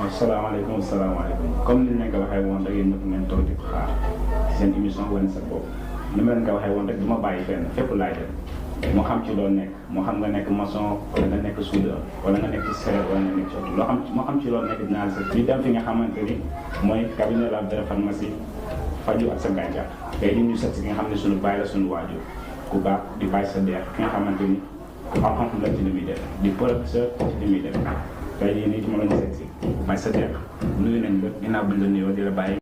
asalaamaaleykum comme ni ñu leen ko waxee woon rek yéen ñëpp ngeen toog di xaar seen émission wane sa bopp ni ma leen ko waxee woon rek du ma bàyyi fenn fépp laay dem moo xam ci loo nekk moo xam nga nekk maçon wala nga nekk soudeur wala nga nekk ci serre wala nga nekk ci loo xam moo xam ci loo nekk dinaa la ñu dem fi nga xamante ni mooy cabinet la de pharmacie fadiou ak sa ganthiakh tey ñu seet si ki nga xam ne suñu bàyyi la suñu waajur ku baax di bàyyi sadekh ki nga xamante ni ku xam-xam la ci li muy def di professeur ci li muy def tey jii nii ci ma la ñu seet si bàyyi sadekh nuyu nañ la ginnaaw bi la nuyoo di la bàyyi.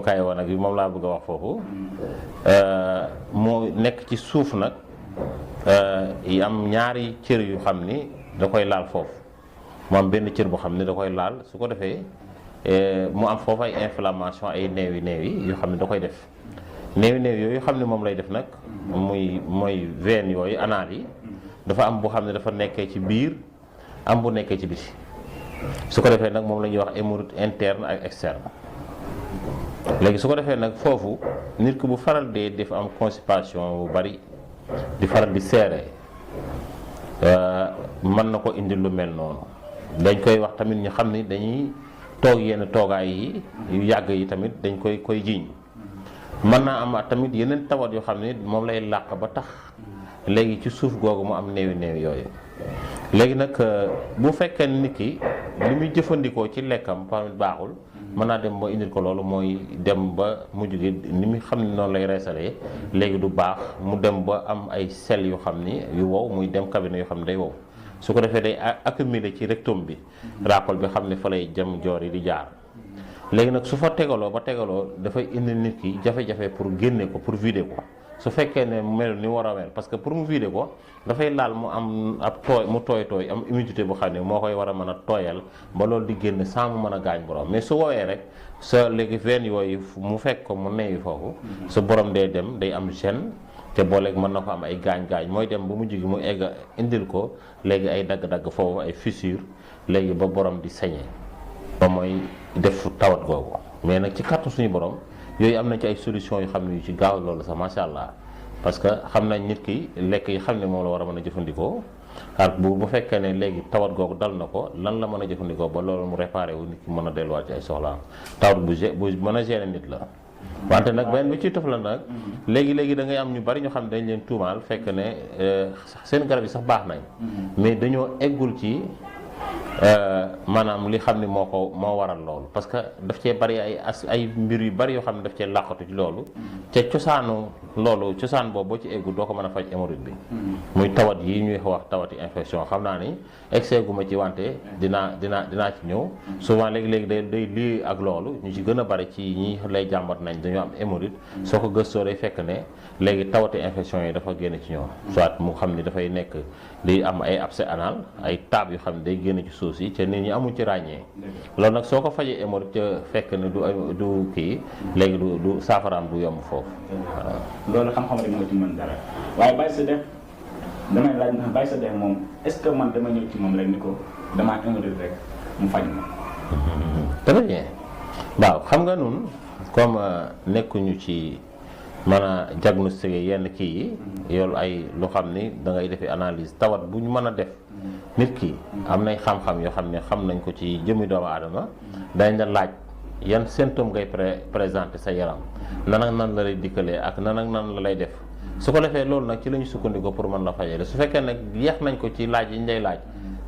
kaay woon nag bi moom laa bëgg a wax foofu moo nekk ci suuf nag yi am ñaari cër yu xam ni da koy laal foofu mu am benn cër boo xam ni da koy laal su ko defee mu am foofu ay inflammation ay néewi yu xam ne da koy def néewi yooyu xam ne moom lay def nag mooy veine yooyu anal yi dafa am boo xam ne dafa nekkee ci biir am bu nekkee ci biti su ko defee nag moom la ñuy wax hémorroïde interne ak externe léegi su ko defee nag foofu nit ki bu faral dee def am constipation bu bari di faral di seere mën na ko indi lu mel noonu dañ koy wax tamit ñu xam ni dañuy toog yenn toogaay yi yu yàgg yi tamit dañ koy jiiñ mën naa am tamit yeneen tawat yoo xam ne moom lay làq ba tax léegi ci suuf googu mu am néewi yooyu léegi nag bu fekkee nit ki li muy jëfandikoo ci lekkam par baaxul mën naa dem ba indil ko loolu mooy dem ba mujj gi ni muy xam ne noonu lay reesalee léegi du baax mu dem ba am ay sel yu xam ni yu wow muy dem cabinet yoo xam ne day wow su ko defee day accumuler ci rectum bi raakool bi xam ne fa lay jëm joor yi di jaar léegi nag su fa tegaloo dafay indi nit ki jafe-jafe pour génne ko pour vider ko su fekkee ne mel ni war a mel parce que pour mu vider ko dafay laal mu am ab tooy am humidité bu xam ne moo koy war a mën a tooyal ba loolu di génn sans mu mën a gaañ borom mais su woowee rek sa léegi veine yooyu mu fekk ko mu neewi foofu sa borom day dem day am gêne te booleeg mën na ko am ay gaañ-gaañ mooy dem ba mujj gi mu egg indil ko léegi ay dagg-dagg foofu ay fissure léegi ba borom di saigner ba mooy def tawat googu mais nag ci kàttu suñu borom yooyu am na ci ay solution yu xam ne yu ci gaaw loolu sax macha allah parce que xam nañ nit ki lekk yi xam ne moom la war a mën a jëfandikoo ak bu fekkee ne léegi tawat googu dal na ko lan la mën a jëfandikoo ba loolu mu réparé wu nit ki mën a delluwaat ci ay soxlaam tawat bu mën a gêner nit la. wante nag benn bi ciy tof la nag léegi da ngay am ñu bari ñu xam ne dañ leen tuumaal fekk ne seen garab yi sax baax nañ mais dañoo eggul ci maanaam li xam ne moo waral loolu parce que daf cee bari ay mbir yu bari yoo xam ne daf cee làqatu ci loolu te cosaan boobu boo ci eggul doo ko mën a faj hémorroïde bi muy tawat yi ñuy wax tawati infection xam naa ni excès gu ma ci wante dinaa ci ñëw souvent léegi day lii ak loolu ñu ci gën a bari ci ñi lay jàmbat nañ dañoo am hémorroïde soo ko gëstoo day fekk ne léegi tawati infection yi dafa génn ci ñoom soit mu xam ni dafay nekk di am ay abcès anal ay taab yu xam ne day génn ci suuf si te nit ñi amuñ ci ràññee loolu nag soo ko fajee hémorroïde ca fekk ne du kii léegi du saafaraam du yomb foofu waaw. loolu xam-xam rek moo ci mën dara waaye Baye Sadekh damay laaj ndax Baye Sadekh moom est-ce que man dama ñëw ci moom rek ni ko damaa hémorroïde rek mu faj ma. très bien waaw xam nga nun comme nekkuñu ci mën a diagnostiquer yenn kii yi yoolu ay lu xam ni da ngay defi analyse tawat bu ñu mën a def nit ki am nay xam-xam yoo xam ne xam nañ ko ci jëmmi doomu aadama dañ la laaj yan symptôme ngay présenter sa yaram nan ak nan la lay dikkalee ak nan ak nan la lay def su ko defee loolu nag ci la ñu sukkandiku pour mën la fajale su fekkee nag yeex nañ ko ci laaj yi ñu lay laaj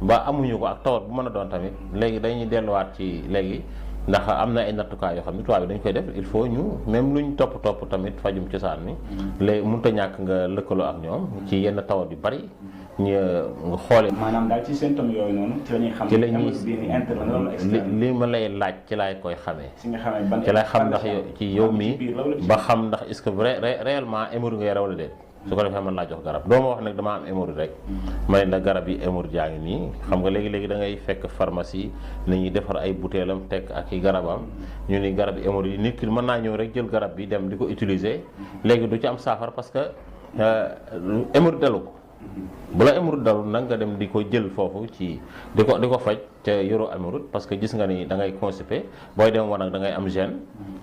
ba amuñu ko ak tawat bu mën a doon tamit léegi dañuy delluwaat ci léegi ndax am na ay nattukaay yoo xam ne tubaab bi dañ koy def il faut ñu même luñ topp tamit fajum cosaan mi léegi mënut a ñàkk nga lëkkaloo ak ñoom ci yenn tawat yu bari ñu nga xoole maanaam daal ci symptômes yooyu noonu ci la ñuy xam ci la ñuy li ma lay laaj ci laay koy xamee ci lay xam ndax ci yow mii ba xam ndax est-ce que réellement hémorroïde ngay raw la déet su ko defee mën laa jox garab doo ma wax nag dama am hémorroïde rek ma ne la garab yi hémorroïde jaa ngi nii xam nga léegi-léegi da ngay fekk pharmacie ni ñuy defar ay butéelam teg ak i garabam ñu ni garab yi hémorroïde yi nit ki mën naa ñëw rek jël garab bi dem di ko utiliser léegi du ci am saafara parce que hémorroïde dalu ko bu la hémorroïde dalul nag nga dem di ko jël foofu ci di ko faj te yoroo hémorroïde parce que gis nga ni da ngay constipé booy dem woon nag da ngay am gêne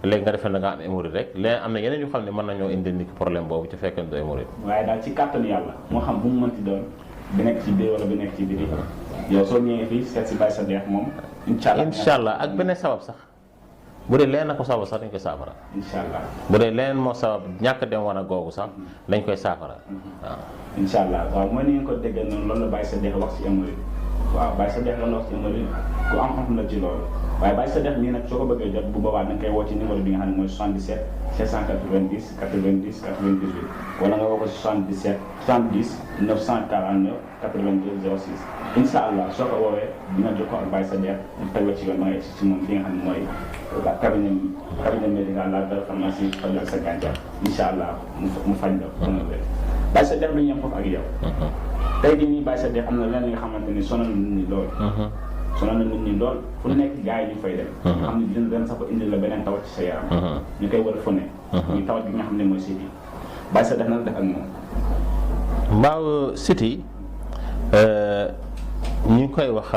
léegi nga defee da nga am hémorroïde rek léegi am na yeneen yu xam ne mën nañoo indi nit problème boobu ci fekkee du hémorroïde. waaye daal ci kàttanu yàlla moo xam bu mu mënti doon bi nekk ci biir wala bi nekk ci biir yow soo ñëwee fii seet si Baye Sadekh moom. incha allah ak beneen sabab sax bu dee leneen na ko sabab sax dañ koy saafara. incha allah bu dee leneen moo sabab ñàkk dem woon a googu sax dañ koy saafara waaw. incha allah waaw mooy ni ngeen ko déggee noonu loolu la Baye Sadekh wax ci hémorroïde waaw Baye Sadekh loolu la wax ci hémorroïde ku am xam la ci loolu waaye Baye Sadekh nii nag soo ko bëggee jot bu boobaa da nga koy woo ci numéro bi nga xam ne mooy 77 790 90 98 wala nga woo ko ci 77 70 949 82 06 incha allah soo ko woowee dina jokkoo ak Baye Sadekh mu teg ci yoon ba nga egsi ci moom fi nga xam ne mooy cabinet médical la pharmacie fadiou ak sa ganthiakh incha allah mu faj la ba nga wér Baye Sadekh lu ñu yem foofu ak yow tey jii nii Baye Sadekh am na leneen li nga xamante ni sonal na nit ñi lool sonal na nit ñi lool fu nekk gars yi ñu fay dem xam ne dina leen sax ko indil la beneen tawat ci sa yaram ñu koy war a fu ne ñu tawat gi nga xam ne mooy siti Baye Sadekh na la def ak moom mbaaw siti ñu ngi koy wax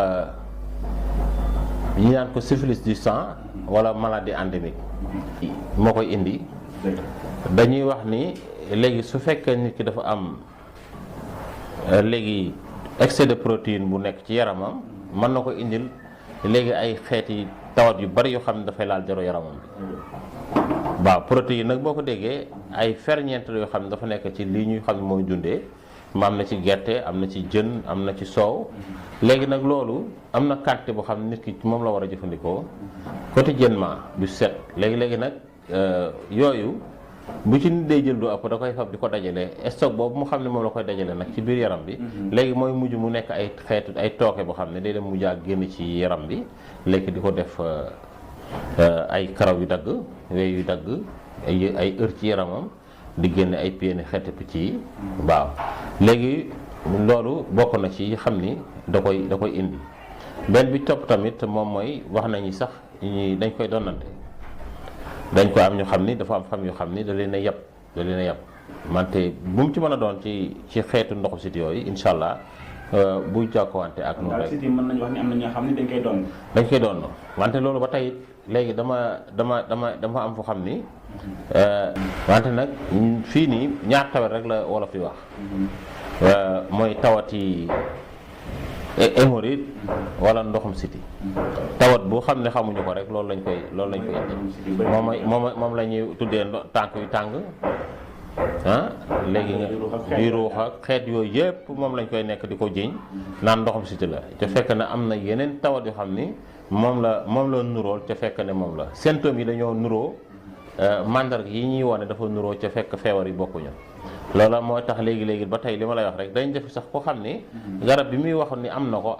ñu naan ko syphilis du sang wala maladie endémique moo koy indi dañuy wax ni léegi su fekkee nit ki dafa am léegi excès de protéine bu nekk ci yaramam mën na ko indil léegi ay xeeti tawat yu bari yoo xam ne dafay laal jaro yaramam bi waaw protéine nag boo ko déggee ay ferñeent yoo xam ne dafa nekk ci lii ñuy xam ne mooy dundee ma am na ci gerte am na ci jën am na ci soow léegi nag loolu am na quantité boo xam ne nit ki moom la war a jëfandikoo quotidiennement du set léegi nag yooyu bu ci nit day jël du ëpp da koy fab di ko dajale stock boobu mu xam ne moom la koy dajale nag ci biir yaram bi léegi mooy mujj mu nekk ay xeetu ay tooke boo xam ne day dem mujj ak génn ci yaram bi léegi di ko def ay karaw yu dagg wey yu dagg ay heure ci yaramam di génne ay péeni xeeti picc yi waaw léegi loolu bokk na ci xam ni da koy indi benn bi topp tamit moom mooy wax nañu sax dañ koy donnante dañ ko am ñu xam ni dafa am xam yu xam ni da leen a yab mante bu mu ci mën a doon ci xeetu ndoxu siti yooyu incha allah buy jàkkuwante ak noonu rek siti mën nañu wax ni am na ñoo xam ni dañ koy doon wante loolu ba tey léegi dama am fu xam ni wante nag fii nii ñaar tawat rek la wolof di wax mooy tawati hémorroïde wala ndoxum siti tawat bu xam ne xamuñu ko rek loolu lañ koy indi moom la ñuy tuddee tànk yu tàng léegi nga di ruux ak xeet yooyu yëpp moom lañ koy nekk di ko jiñ naan ndoxum siti la te fekk ne am na yeneen tawat yoo xam ni moom la nuróol te fekk ne moom la symptômes yi dañoo nuróo mandarga yi ñuy wone dafa nuróo ca fekk feebar yi bokkuñu loola moo tax léegi ba tey li ma lay wax rek dañ def sax ko xam ni garab bi muy wax ni am na ko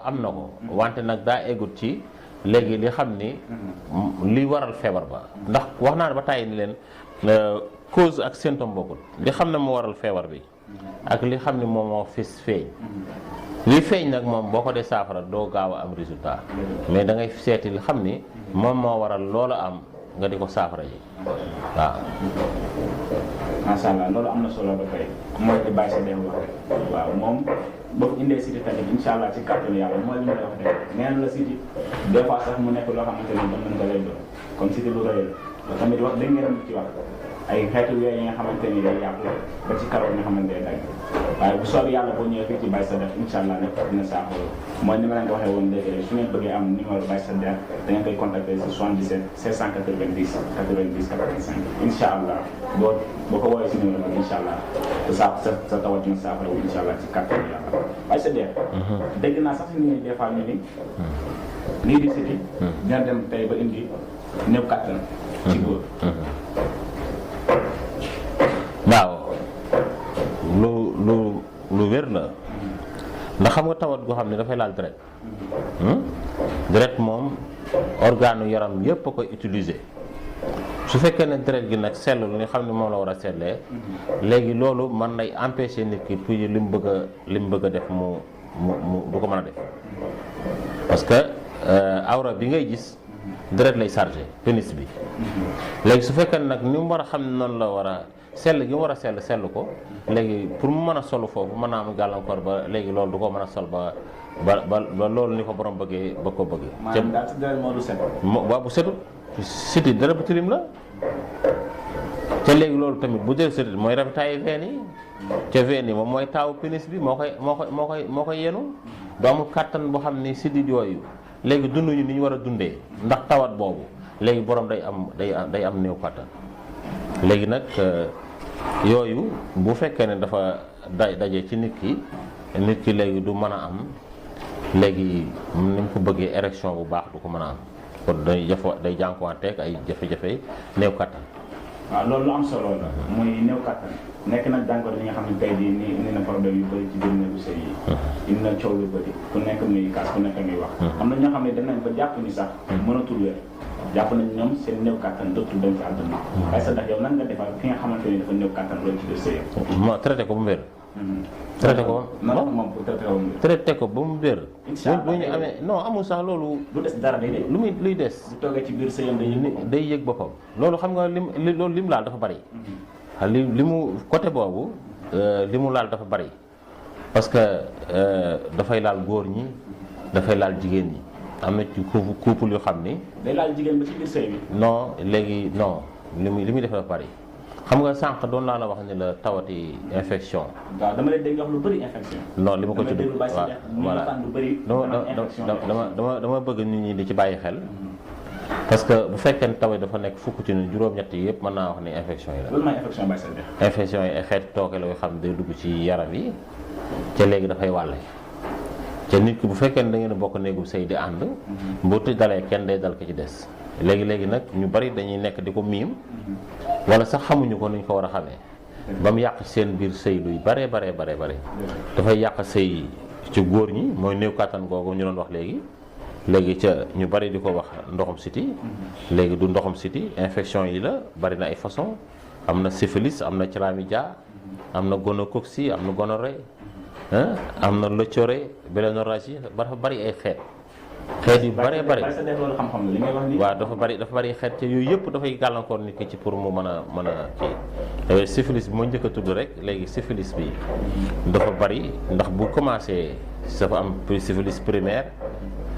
wante nag daa eggut ci léegi li xam ni li waral feebar ba ndax wax naa ne ba tey ni leen cause ak symptôme bokkul li xam ne moo waral feebar bi ak li xam ne moom moo fis feeñ. li feeñ nag moom boo ko dee saafara doo gaaw a am résultat mais da ngay seeti li xam ni moom moo waral loola am nga di ko saafara ji waaw. macha allah loolu am na solo ba tey mooy di bàyyi sa dem wax waaw moom boo indee siti tamit incha allah ci kàttanu yàlla mooy li ma lay wax rek nee na la siti des fois sax mu nekk loo xamante ni mën nga lay doon kon siti lu rëy la tamit wax dëgg ngeen ci wax ay xeetu weer yi nga xamante ni day yàqu ba ci karaw nga xamante ne day waaye bu soobee yàlla boo ñëwee fii ci Baye Sadekh incha allah lépp dina saafara mooy ni ma leen ko waxee woon léegi rek su ngeen bëggee am numéro Baye Sadekh da ngeen koy contacter si 77 690 90 85 incha allah boo ko woowee si numéro bi incha allah sa tawat dina saafara wu incha allah ci kàttan yàlla. Baye Sadekh dégg naa sax si nit ñi des fois ñu ni lii di siti dina dem tey ba indi néew kàttan ci góor. waaw lu wér la ndax xam nga tawat goo xam ne dafay laal deret deret moom organe yaram yépp a koy utiliser su fekkee ne deret gi nag sell lu nga xam ne moom la war a sellee léegi loolu mën nay empêcher nit ki toujours li mu bëgg a def mu du ko mën a def parce que awra bi ngay gis deret lay chargé pénis bi léegi su fekkee nag ni mu war a xam ne noonu la war a sell gi mu war a sell ko léegi pour mu mën a solu foofu mën naa am gàllankoor ba léegi loolu du ko mën a sol ba loolu ni ko borom bëggee ba ko bëggee. maanaam daal si deret moo du set. waaw bu setul siti deret bu tilim la te léegi loolu tamit bu dee setul mooy rafetaayu veine yi ca veine yi moom mooy taawu pénis bi moo koy yenu doo amul kàttan boo xam ni sidit yooyu léegi dunduñu ni ñu war a dundee ndax tawat boobu léegi borom day am néew kàttan léegi nag yooyu bu fekkee ne dafa daje ci nit ki léegi du mën a am léegi ni mu ko bëggee érection bu baax du ko mën a am kon day jànkuwanteeg ay jafe-jafe néew kàttan. waaw loolu lu am solo la muy néew kàttan nekk nag jànkuwante li nga xam ne tey jii nii indi na problème yu bëri ci biir néegu sëy yi indi na coow lu bëri ku nekk muy kaas ku nekk muy wax am na ñoo xam ne dem nañ ba jàpp ni sax mënatul wér jàpp nañ ñoom seen néew kàttan dootul dem ci àdduna Baye Sadekh yow nan nga defal ki nga xamante ni dafa néew kàttan loolu ci biir sëy ma traité ko ba mu wér traité ko ba mu wér bu ñu amee non amul sax loolu lu des dara day lu muy luy des bu toogee ci biir sëyam day yëg boppam loolu xam nga loolu li mu laal dafa bari li mu côté boobu li mu laal dafa bari parce que dafay laal góor ñi dafay laal jigéen ñi am na ci couple yu xam ni day laal jigéen ba ci biir sëy bi non léegi non li muy def dafa bari xam nga sànq doon laa la wax ni la tawati infection. waaw dama lay dégg wax lu bëri infection. non li ma ko tudd waaw voilà dama bëgg nit ñi di ci bàyyi xel. parce que bu fekkee ne tawat dafa nekk fukk ci ñun juróom-ñett yi yëpp mën naa wax ni infection yi la. loolu mooy infection Baye Sadekh. infection yi ay xeeti tooke la yoo xam ne day dugg ci yaram yi ca léegi dafay wàlle ca nit ki bu fekkee ne da ngeen a bokk néegu sëy di ànd. bu dalee kenn day dal ko ci des. léegi nag ñu bari dañuy nekk di ko miim. wala sax xamuñu ko nuñ ko war a xamee. ba mu yàq seen biir sëy luy bare. dafay yàq sëy ci góor ñi mooy néew kàttan googu ñu doon wax léegi ca ñu bari di ko wax ndoxum siti léegi du ndoxum siti infection yi la bari na ay façon am na syphilis am na chlamydia am na gonocoque am na gonorrhée am na leucorrhée bélénorragie dafa bari ay xeet yu bari waaw dafa bari xeet te yooyu yëpp dafay gàllankoor nit ki ci pour mu mën a kii syphilis bi moo njëkk a tudd rek léegi syphilis bi dafa bari ndax bu commencé dafa am syphilis primaire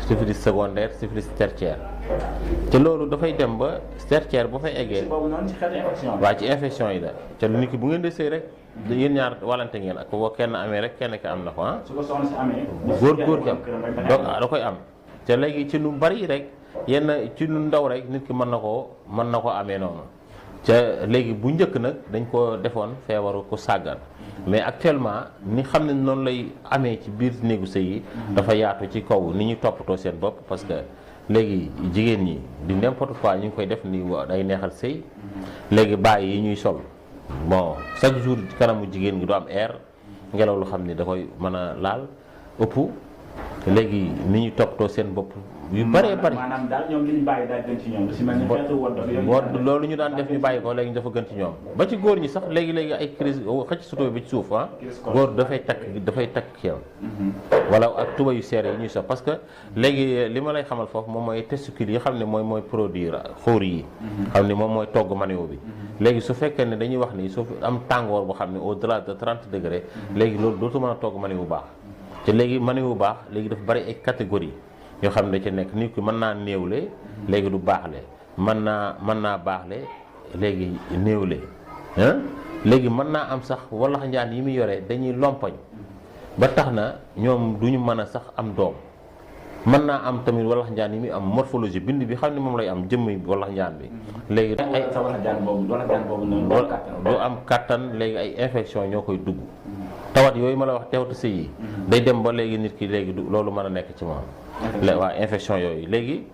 syphilis secondaire syphilis tertiaire te loolu dafay dem ba tertiaire boo fay eggee waaw ci infection yi la te nit ki bu ngeen di sëy rek yéen ñaar walante ngeen ak boo kenn amee rek kenn ki am na ko góor ki am donc da koy am te léegi ci lu bari rek yenn ci lu ndaw rek nit ki mën na ko amee noonu te léegi bu njëkk nag dañ ko defoon feebaru ku sàggan mais actuellement ni xam ne noonu lay amee ci biir néegu sëy yi dafa yaatu ci kaw ni ñu toppatoo seen bopp parce que léegi jigéen ñi di n'importe quoi ñu ngi koy def ni day neexal sëy léegi bàyyi yi ñuy sol bon chaque jour kanamu jigéen gi du am air ngelaw lu xam ni da koy mën a laal ëpp léegi ni ñu toppatoo seen bopp yu bëree bëri. maanaam daal ñoom li ñu bàyyi daal gën ci ñoom lu si mel ni xeetu wodd loolu ñu daan def ñu bàyyi ko léegi dafa gën ci ñoom ba ci góor ñi sax léegi ay crise xëcc sa tubéy bi ci suuf góor dafay takk yow wala ak tubéy yu seere yi ñuy sox parce que léegi li ma lay xamal foofu moom mooy testicules yi xam ne mooy produire xóor yi xam ne moom mooy togg maniou bi léegi su fekkee ne dañuy wax ni su am tàngoor boo xam ne au delà de 30 degré léegi loolu dootu mën a togg maniou bu baax te léegi maniou bu baax léegi dafa bari ay catégorie yoo xam ne da ci nekk nit ki mën naa néewle léegi du baaxle mën naa baaxle léegi néewle léegi mën naa am sax walax njaan yi muy yore dañuy lompañ ba tax na ñoom du ñu mën a sax am doom mën naa am tamit walax njaan yi muy am morphologie bind bi xam ne moom lay am jëmm walax njaan bi léegi ay du am kattan léegi ay infection ñoo koy dugg tawat yooyu ma la wax teewatu sëy yi day dem ba léegi nit ki léegi loolu mën a nekk ci moom waa infection yooyu léegi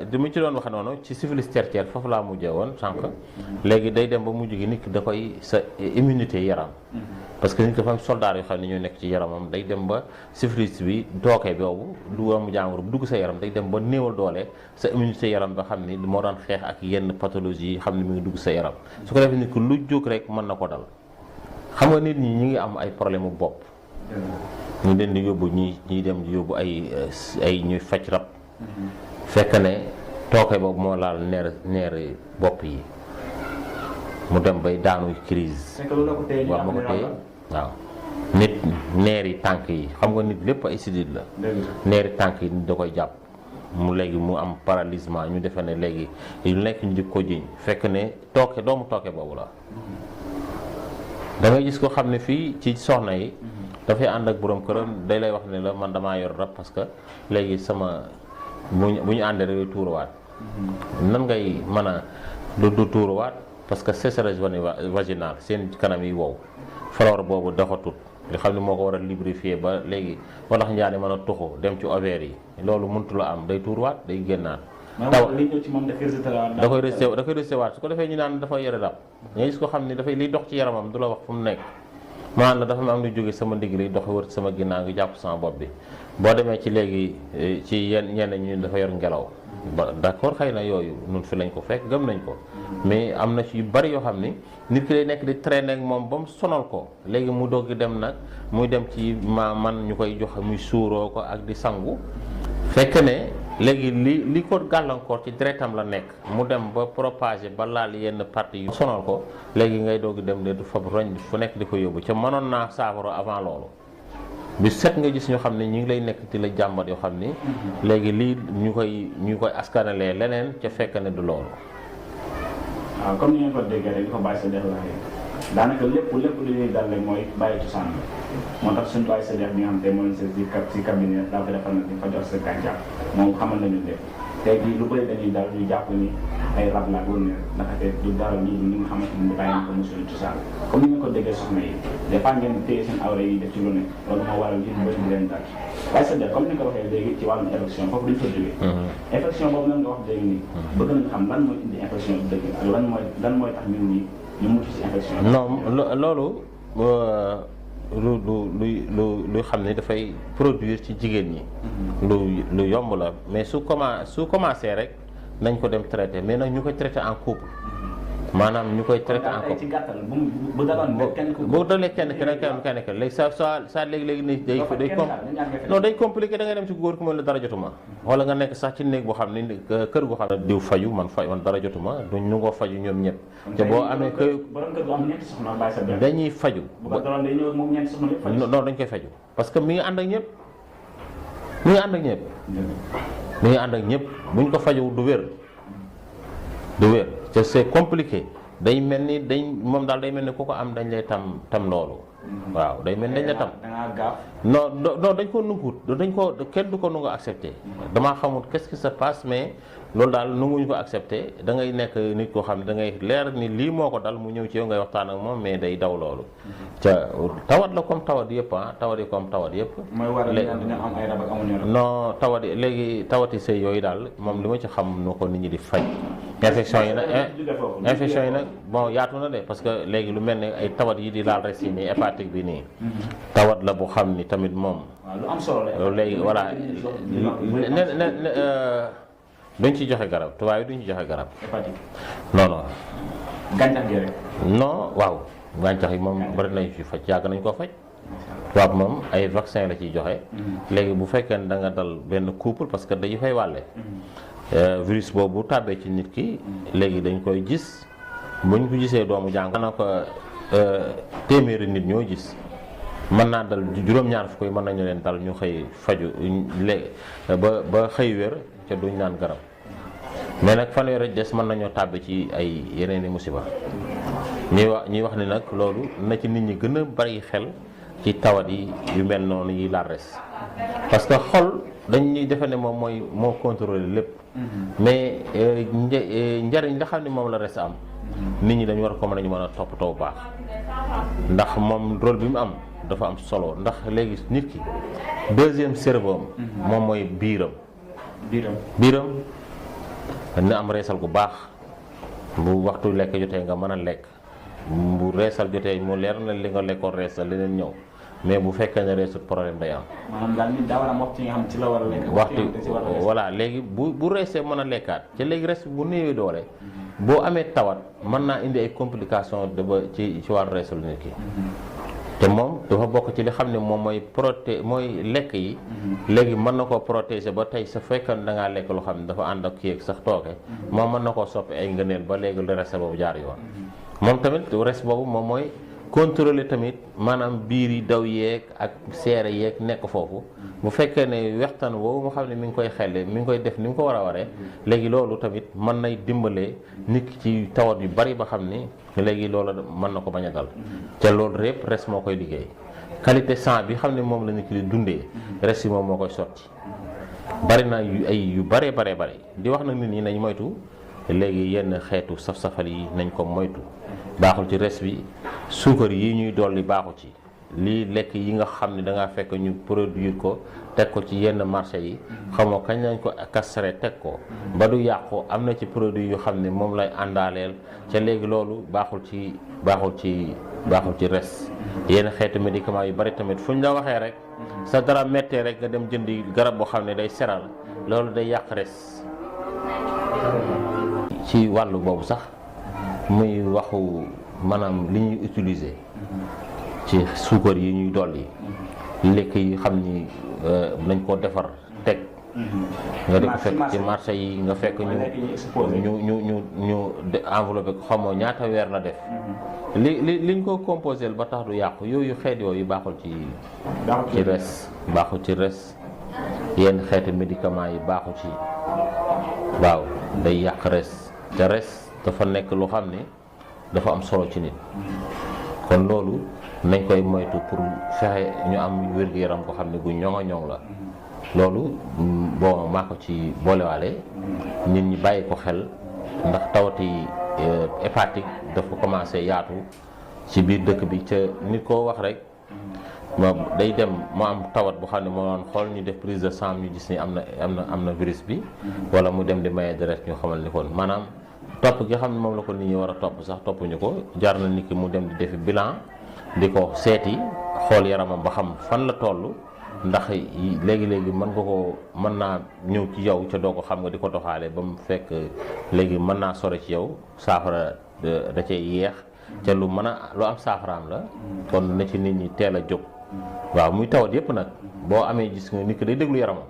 di mu ci doon wax noonu ci syphilis tertiaire foofu laa mujjee woon sànq léegi day dem ba mujj gi nit ki da koy sa immunité yaram parce que nit dafa am soldat yoo xam ne ñoo nekk ci yaramam day dem ba syphilis bi dookee boobu du am jàngoro bu dugg sa yaram day dem ba néewal doole sa immunité yaram ba xam ni moo daan xeex ak yenn pathologie yi xam ne mu ngi dugg sa yaram su ko defee nit ki lu jóg rek mën na ko dal xam nga nit ñi ñi ngi am ay problème mu bopp ñu leen di yóbbu ñi dem di yóbbu ay ñuy faj rab fekk ne tooke boobu moo laal neeri bopp yi mu dem bay daanu crise waaw ma ko téye waaw nit neeri tànk yi xam nga nit lépp ay sidit la neeri tànk yi nit da koy jàpp mu léegi mu am paralysement ñu defe ne léegi yu nekk ñu di ko jiñ fekk ne doomu tooke boobu la da ngay gis ko xam ne fii ci soxna yi dafay ànd ak borom këram day lay wax ne la man damaa yor rab parce que léegi sama bu ñu àndee rek tuuruwaat nan ngay mën a du tuuruwaat parce que sécheresse vaginale seen kanam yi wow flore boobu doxatut nga xam ne moo ko war a lubrifier ba léegi walax njaane mën a tuxu dem ci ovaire yi loolu mëntu la am day tuuruwaat day génnaat taw da koy resté waat su ko defee ñu naan dafa yore rab nga gis ko xam ni dafay liy dox ci yaramam du la wax fu mu nekk maanaam la dafa am lu jóge sama ndigg li dox wër sama ginnaaw ngi jàpp sama bopp bi boo demee ci léegi ci ñenn ñu dafa yor ngelaw ba d'accord xëy na yooyu ñun fi lañ ko fekk gëm nañ ko mais am na ci yu bari yoo xam ni nit ki day nekk di traîner ak moom ba mu sonal ko léegi mu doog dem nag muy dem ci man ñu koy jox muy suuroo ko ak di sangu fekk ne léegi li ko gàllankoor ci deretam la nekk mu dem ba propagé ba laal yenn parties yu sonal ko léegi ngay doog dem de du fab roñ fu nekk di ko yóbbu ca mënoon naa saafara avant loolu bi set nga gis ñoo xam ne ñu ngi lay nekk di la jàmbat yoo xam ni léegi lii ñu koy askanalee leneen ca fekk ne du loolu waaw comme ni ngeen ko déggee rek di ko bàyyi sa def waxee daanaka lépp lu ñuy dal rek mooy bàyyi cosaan la moo tax suñu bàyyi sa def bi nga xam te moo leen si cabinet daa ko defal na di fa jox sa gàncax moom xamal nañu lépp tey jii lu bëri dañuy dal ñu jàpp ni ay rab la wër ne ndaxte du dara lii li nga xamante ni bàyyi na ko mosuñu cosaan comme ni ngeen ko déggee soxna yi des fois ngeen téye seen awra yi def ci lu ne loolu moo waral lii bëri di leen dal waaye sa def comme ni nga ko waxee léegi ci wàllum infection foofu duñ fa jógee infection boobu nan nga wax léegi nii bëgg nañ xam lan mooy indi infection bi dëgg ak lan mooy tax ñun ñi ñu mucc ci infection non loolu lu xam ne dafay produire ci jigéen ñi lu yomb la mais su commencé rek nañ ko dem traité mais nag ñu koy traité en couple maanaam ñu koy traité en couple ci gàttal bu daloon kenn bu dalee kenn léegi sa léegi ni day compliqué da ngay dem ci góor ku mel ne dara jotuma wala nga nekk sax ci néeg boo xam ne kër goo xam ne diw faju man dara jotuma duñ ñu ngoo faju ñoom ñëpp te boo amee dañuy faju non dañ koy faju parce que mi ngi ànd ak ñëpp mi ngi ànd ak ñëpp buñ ko faju du wér te c'est compliqué day mel ni moom daal day mel ni ku ko am dañ lay tam loolu waaw day mel ni dañ la tam non dañ ko nunguut kenn du ko nungu accepté damaa xamul qu'est-ce qui se passe mais loolu daal nunguñu ko accepté da ngay nekk nit koo xam ne da ngay leer ni lii moo ko dal mu ñëw ci yow ngay waxtaan ak moom mais day daw loolu ca tawat la comme tawat yëpp tawat yi comme tawat yëpp non tawat yi léegi tawati sëy yooyu daal moom li ma ci xam nu ko nit ñi di faj infection yi nag bon yaatu na de parce que léegi lu mel ne ay tawat yi di laal res yi nii hépatique bi nii tawat la bu xam ni tamit moom lu am solo la léegi voilà duñ ci joxe garab tubaab yi duñ ci joxe garab hépatique non non gàncax gi rek non waaw gàncax yi moom bari nañ ci faj yàgg nañ koo faj tubaab moom ay vaccin la ciy joxe léegi bu fekkee ne da nga dal benn couple parce que dañu fay wàlle virus boobu tàbbee ci nit ki léegi dañ koy gis buñ ko gisee doomu jàng na ko téeméeri nit ñoo gis mën naa dal juróom-ñaar fukk yi mën nañu leen dal ñu xëy faju léegi ba xëy wér ca duñ naan garab mais nag fanweer des mën nañoo tàbbi ci ay yeneen i musiba ñuy wax ni nag loolu na ci nit ñi gën a bari xel ci tawat yi yu mel noonu yi laal res parce que xol dañuy defe ne moom moo contrôler lépp mais njariñ la xam ne moom la res am nit ñi dañu war ko mën a toppatoo bu baax ndax moom rôle bi mu am dafa am solo ndax léegi nit ki deuxième cerveau moom mooy biiram na am reesal gu baax bu waxtu lekk jotee nga mën a lekk bu reesal jotee mu leer na li nga lekkoon reesal leneen ñëw mais bu fekkee ne reesut problème day am. maanaam daal nit daa war a am waxtu yi nga xam ci la war a lekk. waxtu voilà léegi bu reesee mën a lekkaat ci léegi res bu néewee doole boo amee tawat mën naa indi ay complications de ba ci wàllu reesal nit ki. te moom dafa bokk ci li xam ne moom mooy lekk yi léegi mën na koo protéger ba tey sa fekkan da ngaa lekk lu xam ne dafa ànd ak kii ak sax tooke moom mën na koo soppi ay ngëneel ba léegi le reste boobu jaar yoon moom tamit reste boobu moom mooy contrôler tamit maanaam biir yi daw yeeg ak seere yeeg nekk foofu bu fekkee ne wextaan woowu mu xam ne mi ngi koy xelle mi ngi koy def ni mu ko war a waree léegi loolu tamit mën nay dimbalee nit ki ci tawat yu bari ba xam ni léegi loolu mën na ko bañ a dal te loolu répp res moo koy liggéey qualité sang bi xam ne moom la nit ki di dundee res yi moom moo koy sotti bari na yu bare di wax nag nit ñi nañ moytu léegi yenn xeetu saf-safal yi nañ ko moytu baaxul ci res bi suukar yi ñuy dolli baaxu ci lii lekk yi nga xam ne da ngaa fekk ñu produire ko teg ko ci yenn marché yi xamoo kañ lañ ko kastre teg ko ba du yàqu am na ci produit yu xam ne moom lay àndaaleel ca léegi loolu baaxul ci res yenn xeetu médicament yu bari tamit fu ñu la waxee rek sa dara méttee rek nga dem jëndi garab boo xam ne day seral loolu day yàq res ci wàllu boobu sax muy waxu maanaam li ñuy utiliser ci suukar yi ñuy dolli lekk yi xam ni nañ ko defar teg nga di ko fekk ci marché yi nga fekk ñu enveloppé ko xamoo ñaata weer la def liñ ko composé ba tax du yàqu yooyu xeet yooyu baaxul ci res yenn xeeti médicament yi baaxu ci waaw day yàq res te res dafa nekk lu xam ne dafa am solo ci nit kon loolu nañ koy moytu pour fexe ñu am wér-gu-yaram ko xam ne gu ñoŋa ñoŋ la loolu bon maa ko ci boolewaale nit ñi bàyyi ko xel ndax tawati hépatique dafa commencé yaatu ci biir dëkk bi ca nit koo wax rek day dem mu am tawat bu xam ne moo doon xool ñu def prise de sang ñu gis ni am na virus bi wala mu dem di maye deret ñu xamal ni kon maanaam topp gi xam ne moom la ko nit ñi war a topp sax toppuñu ko jar na nit ki mu dem di defi bilan di ko seeti xool yaramam ba xam fan la toll ndax léegi-léegi mën naa ñëw ci yow ca doo ko xam nga di ko doxaale ba mu fekk léegi mën naa sore ci yow saafara da cay yeex ca lu am saafaraam la kon na ci nit ñi teel a jóg waaw muy tawat yépp nag boo amee gis nga nit ki day déglu yaramam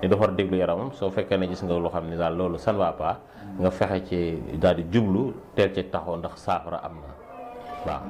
ni dafa war a déglu yaramam soo fekkee ne gis nga loo xam ne daal loolu ça ne va pas nga fexe ci daal di jublu teel ci taxaw ndax saafara am na waaw.